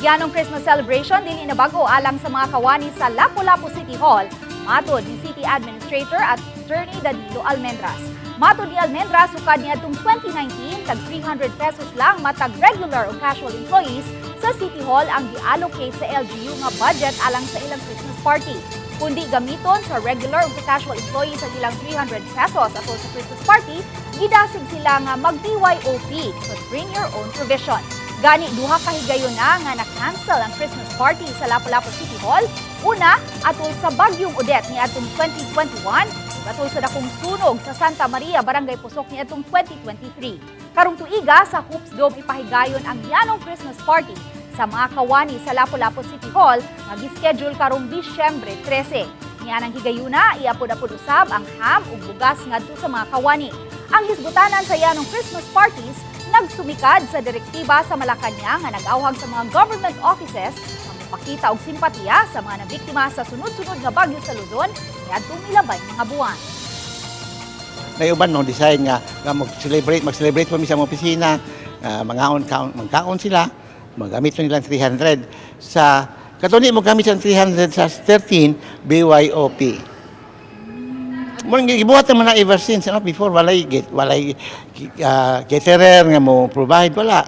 Yanong Christmas celebration dili na bago alang sa mga kawani sa Lapu-Lapu City Hall, matod ni City Administrator at Attorney Danilo Almendras. Matod ni Almendras, sukad niadtong 2019, tag 300 pesos lang matag regular o casual employees sa City Hall ang gi-allocate sa LGU nga budget alang sa ilang Christmas party. Kundi gamiton sa regular o sa casual employees ang ilang 300 pesos atol sa Christmas party, gidasig sila nga mag-BYOP, so bring your own provision. Gani duha ka higayon na nga na-cancel ang Christmas party sa Lapu-Lapu City Hall. Una, atol sa Bagyong Odette niadtong 2021, ug atol sa dakong sunog sa Santa Maria, Barangay Pusok niadtong 2023. Karong tuiga sa Hoops Dome ipahigayon ang yanong Christmas party sa mga kawani sa Lapu-Lapu City Hall nga gischedule karong Disyembre 13. Nianang higayuna, iapod-apod usab ang ham ug bugas ngadto sa mga kawani. Ang hisgutanan sa yanong Christmas parties nagsumikad sa direktiba sa Malacañang nga nag-awhag sa mga government offices nga mopakita og simpatiya sa mga nabiktima sa sunod-sunod nga bagyo sa Luzon niadtong milabay mga buwan. May uban mo decide nga mag-celebrate pa mi sa mga opisina, mangaon kaon, magkaon sila, magamit nila 300 sa katuni mo gamit ang 300 sa 13 BYOP. Mo gibuhat naman na ever since, ano, before walay get walay caterer nga mo provide, wala.